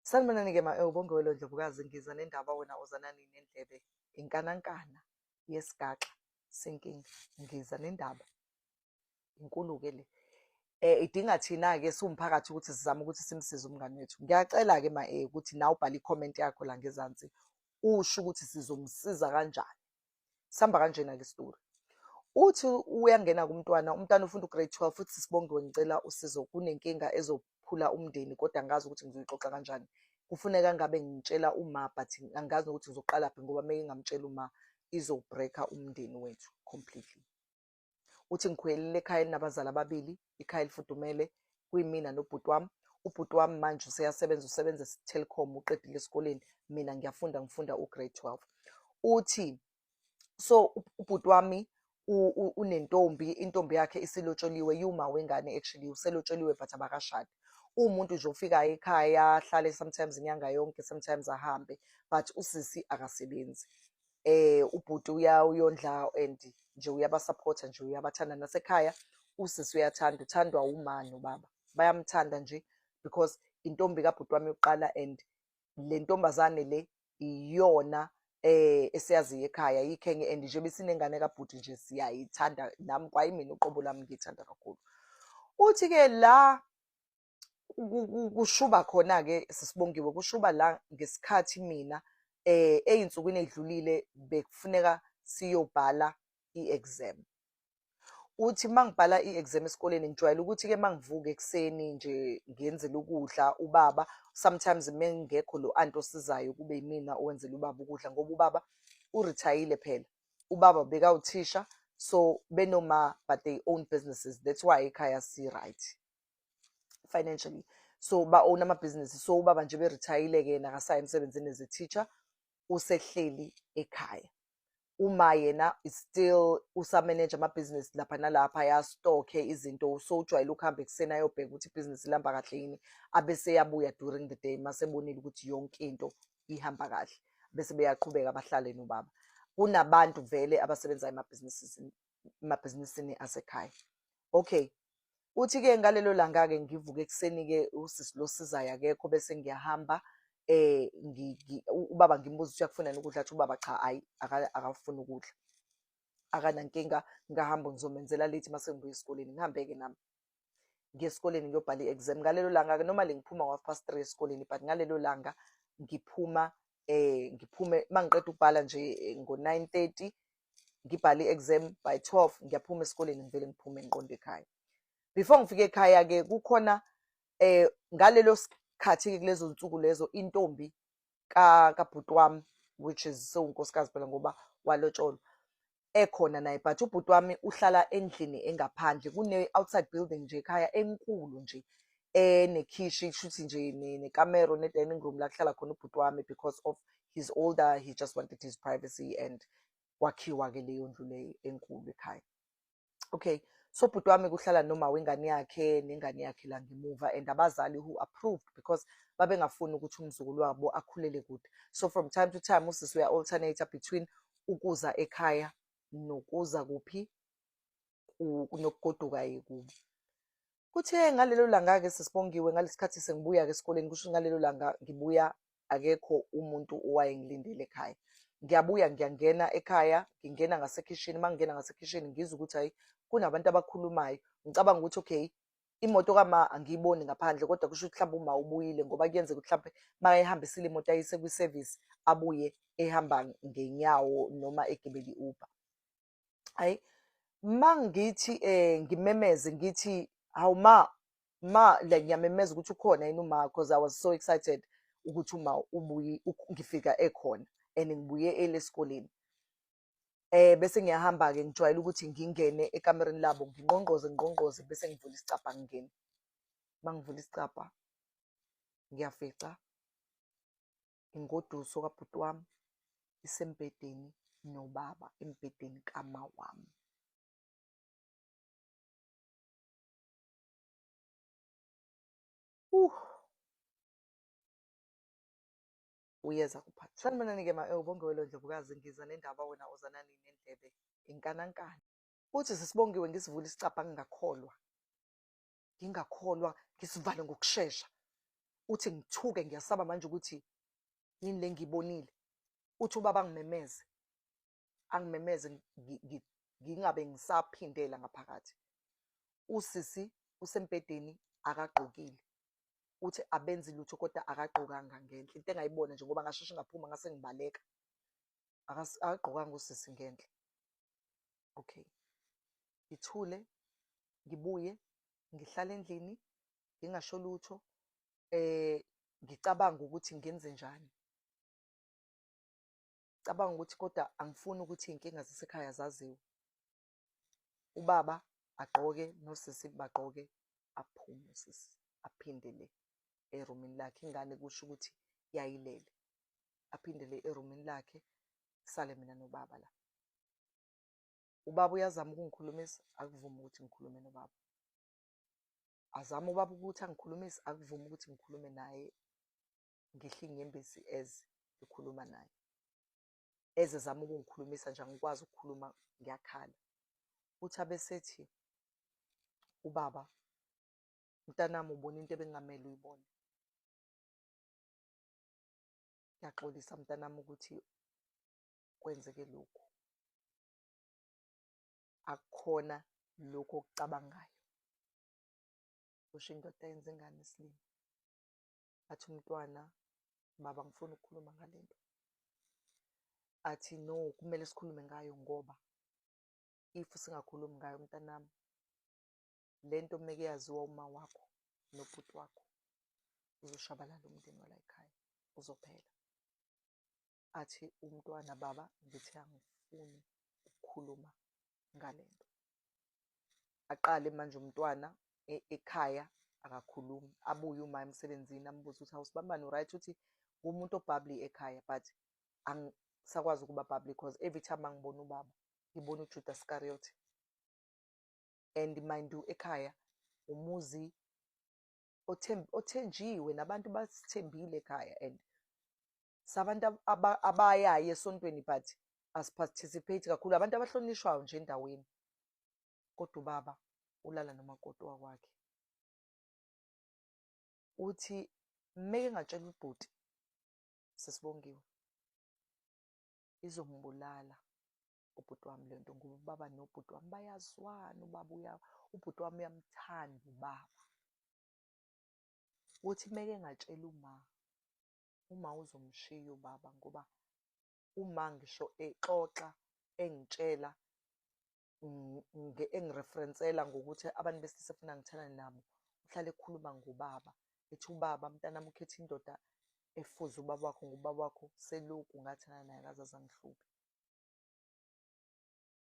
Sanibonani-ke ma-Ubongewelo Ndlovukazi, ngiza nendaba wena uzanani nendlebe, inkanankana yesigaxa senkinga. Ngiza nendaba, inkulu-ke le. Idinga thina-ke siwumphakathi ukuthi sizame ukuthi simsize umngani wethu. Ngiyacela-ke ma-E ukuthi nawe ubhale i-comment yakho la ngezansi, usho ukuthi sizomsiza kanjani. Sihamba kanjena-ke isitori. Uthi uyangena kumntwana, umntwana ufunda u-grade 12 futhi Sibongiwe ngicela usizo kunenkinga ezophula umndeni kodwa angazi ukuthi ngizoyixoxa kanjani. Kufuneka ngabe ngitshela uma but angazi nokuthi ngizoqalaphi ngoba uma ngingamtshela uma izobreak-a umndeni wethu completely. Uthi ngikhulele ekhaya elinabazali ababili, ikhaya elifudumele, kuyimina nobhuti wami. Ubhuti wami manje useyasebenza, usebenza e-Telkom, uqedile esikoleni. Mina ngiyafunda, ngifunda u-grade 12. Uthi so ubhuti wami unentombi, intombi yakhe isilotsholiwe, yuma wengane actually uselotsholiwe but abakashadi. Uwumuntu nje ofikayo ekhaya, ahlale sometimes inyanga yonke, sometimes ahambe, but usisi akasebenzi. Ubhuti uyondla and nje uyabasapotha nje uyabathanda nasekhaya usisi uyathanda uthandwa uma nobaba bayamthanda nje because intombi kabhuti wami yokuqala and le ntombazane le iyona esiyaziyo ekhaya yikhenge and nje besinengane kabhuti nje siyayithanda nami kwayimina uqobo lami ngiyithanda kakhulu. Uthi-ke la kushuba khona-ke sisibongiwe kushuba la ngesikhathi mina ey'nsukwini ey'dlulile bekufuneka siyobhala i-exam. Uthi uma ngibhala i-exam esikoleni ngijwayele ukuthi-ke uma ngivuka ekuseni nje ngiyenzele ukudla ubaba, sometimes uma ngingekho lo anti osizayo kube yimina owenzela ubaba ukudla ngoba ubaba urithayile phela. Ubaba bekawuthisha so benoma but they own businesses, that's why ekhaya si-right financially. So ba-own amabhizinisi, so ubaba nje berithayile-ke yena akasayi emsebenzini as a teacher, usehleli ekhaya. Uma yena is still usameneja amabhizinisi lapha nalapha, yastokhe izinto, so ujwayele ukuhamba ekuseni ayobheka ukuthi ibhizinisi lihamba kahle yini, abese eyabuya during the day masebonile ukuthi yonke into ihamba kahle, bese beyaqhubeka bahlale nobaba. Kunabantu vele abasebenza emabhizinisini asekhaya. Okay, uthi-ke ngalelo langa-ke ngivuke ekuseni-ke usisi lo osizayo akekho bese ngiyahamba ubaba ngimbuza ukuthi uyakufuna yini ukudla, athi ubaba cha hhayi akafuni ukudla, akanankinga ngahamba ngizomenzela late mase ngibuya esikoleni. Ngihambe-ke nami ngiye esikoleni ngiyobhala i-exam. Ngalelo langa-ke normally ngiphuma ngo-3:30 esikoleni but ngalelo langa ngiphuma ngiphume mangiqeda ukubhala nje ngo-9:30 ngibhale i-exam by 12 ngiyaphuma esikoleni ngivele ngiphume ngiqonde ekhaya. Before ngifike ekhaya-ke kukhona ngalelo sikhathi-ke kulezo nsuku lezo intombi kabhuti wami which is sewunkosikazi phela ngoba walotsholwa ekhona naye but ubhuti wami uhlala endlini engaphandle kune-outside building nje ekhaya enkulu nje enekhishi kushuthi nje nekamero ne-dining room la kuhlala khona ubhuti wami because of he's older, he just wanted his privacy and kwakhiwa-ke leyo ndlu leyo enkulu ekhaya. Okay, so ubhuti wami kuhlala noma wengane yakhe nengane yakhe la ngemuva and abazali who approved because babengafuni ukuthi umzukulu wabo akhulele kude. So from time to time usisi uya-alternate between ukuza ekhaya nokuza kuphi nokugoduka kubo. Kuthe ngalelo langa-ke sesibongiwe ngalesikhathi sengibuya-ke esikoleni kusho ngalelo langa ngibuya akekho umuntu owayengilindele ekhaya. Ngiyabuya ngiyangena ekhaya, ngingena ngasekhishini, uma ngingena ngasekhishini ngizwa ukuthi hhayi kunabantu abakhulumayo. Ngicabanga ukuthi okay, imoto kama angiyiboni ngaphandle kodwa kusho ukuthi mhlawumbe uma ubuyile ngoba kuyenzeka ukuthi mhlawumbe uma ehambisile imoto ayise kwi-service abuye ehamba ngenyawo noma egibele i-Uber. Hhayi, uma ngithi ngimemeze ngithi hawu ma, ma like ngiyamemeza ukuthi ukhona yini uma because I was so excited ukuthi uma ubuye ngifika ekhona and ngibuye ele esikoleni. Bese ngiyahamba-ke ngijwayele ukuthi ngingene ekamereni labo ngingqongqoze ngingqongqoze bese ngivula isicabha ngingene. Uma ngivula isicabha ngiyafica ingoduso kabhuti wami isembhedeni nobaba embhedeni kama wami. Uyeza kuphatha. Sanibonani-ke ma-Ubongewelo Ndlovukazi, ngiza nendaba wena uzanani nendlebe, inkanankana. Uthi sisibongiwe ngisivula isicabha ngingakholwa. Ngingakholwa ngisivale ngokushesha. Uthi ngithuke ngiyasaba manje ukuthi yini le ngiyibonile. Uthi ubaba angimemeze, angimemeze ngingabe ngisaphindela ngaphakathi. Usisi usembhedeni akagqokile. Uthi abenzi lutho kodwa akagqokanga ngenhla. Into engayibona nje ngoba ngasheshe ngaphuma ngase ngibaleka. Akagqokanga usisi ngenhla. Okay. Ngithule, ngibuye, ngihlale endlini, ngingasho lutho. Ngicabanga ukuthi ngenzenjani. Cabanga ukuthi kodwa angifuni ukuthi iy'nkinga zasekhaya zaziwe. Ubaba agqoke nosisi bagqoke, aphume usisi aphinde le erumini lakhe. Ingane kusho ukuthi yayilele. Aphinde le erumini lakhe, kusale mina nobaba la. Ubaba uyazama ukungikhulumisa, akuvumi ukuthi ngikhulume nobaba. Azame ubaba ukuthi angikhulumise, akuvumi ukuthi ngikhulume naye. Ngehle iy'nyembezi as ngikhuluma naye. Eze ezama ukungikhulumisa nje angikwazi ukukhuluma, ngiyakhala. Uthi abesethi ubaba, mntanami ubona into ebekungamele uyibone. Ngiyaxolisa mntanami ukuthi kwenzeke lokhu. Akukhona lokhu okucabangayo. Kusho indoda eyenza ingane isilima. Athi umntwana, baba angifuni ukukhuluma ngale nto. Athi no, kumele sikhulume ngayo ngoba if singakhulumi ngayo mntanami, le nto meke yaziwa uma wakho nobhuti wakho, uzoshabalala umndeni walayikhaya, uzophela. Athi umntwana, baba ngithi angifuni ukukhuluma ngale nto. Aqale manje umntwana ekhaya akakhulumi, abuye uma emsebenzini ambuze ukuthi hawu sibambani u-right? Uthi ngumuntu o-bubbly ekhaya but angisakwazi ukuba bubbly because every time mangibona ubaba ngibona uJudas Iscariot. And mind you ekhaya umuzi othenjiwe nabantu basithembile ekhaya and sabantu abayayo esontweni but asi-participate kakhulu, abantu abahlonishwayo nje endaweni. Kodwa ubaba ulala nomakoti wakwakhe. Uthi meke ngatshela ubhuti sesibongiwe izombulala ubhuti wami lento ngoba ubaba nobhuti wami bayazwana, ubaba ubhuti wami uyamthanda ubaba. Uthi meke ngatshela uma, uma uzomshiya ubaba ngoba uma ngisho exoxa engitshela engireferensela ngokuthi abantu besilisa funa ngithandane nabo, uhlale ekhuluma ngobaba. Ethi ubaba mntanami ukhethe indoda efuze ubaba wakho ngoba ubaba wakho selokhu ngathandana naye akaze angihluphe.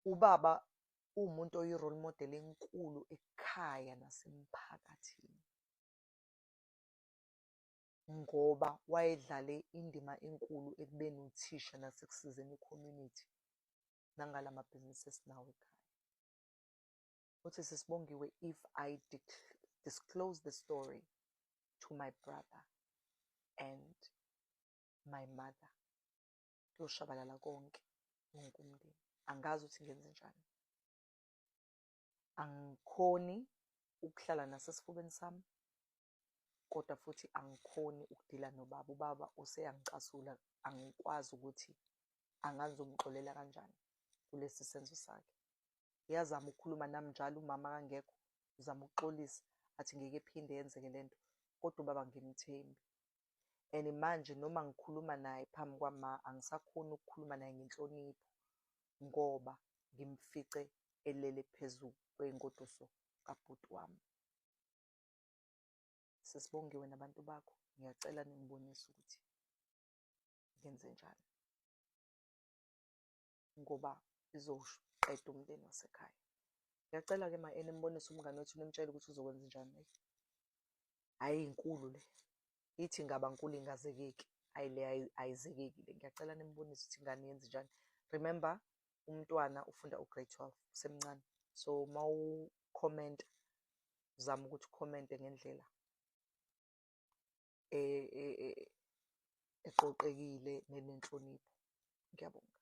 Ubaba uwumuntu oyi-role model enkulu ekhaya nasemphakathini. Ngoba wayedlale indima enkulu ekubeni uthisha nasekusizeni i-community nangala mabhizinisi esinawo ekhaya. Uthi sisibongiwe, if I disclose the story to my brother and my mother, kuyoshabalala konke, wonke umndeni. Angazi ukuthi ngenze njani. Angikhoni ukuhlala nasesifubeni sami, kodwa futhi angikhoni ukudila nobaba. Ubaba useyangicasula, angikwazi ukuthi angazi ngizomxolela kanjani kulesi senzo sakhe. Uyazama ukukhuluma nami njalo umama kangekho, uzama ukuxolisa athi ngeke iphinde yenzeke lento, kodwa ubaba angimthembi. And manje noma ngikhuluma naye phambi kwama, angisakhoni ukukhuluma naye ngenhlonipho ngoba ngimfice elele phezu kwengoduso kabhuti wami. Sesibongiwe nabantu bakho, ngiyacela ningibonise ukuthi ngenzenjani ngoba izoqeda umndeni wasekhaya. Ngiyacela-ke ma nimbonise umngani wethu nimtshele ukuthi uzokwenza njani. Hhayi inkulu le, ithi ingaba nkulu ingazekeki, hhayi le ayizekeki le. Ngiyacela nimbonise ukuthi ingane yenze njani. Remember umntwana ufunda u-grade 12, usemncane. So mawu-comment-a zama ukuthi u-comment-e ngendlela eqoqekile nenenhlonipho. Ngiyabonga.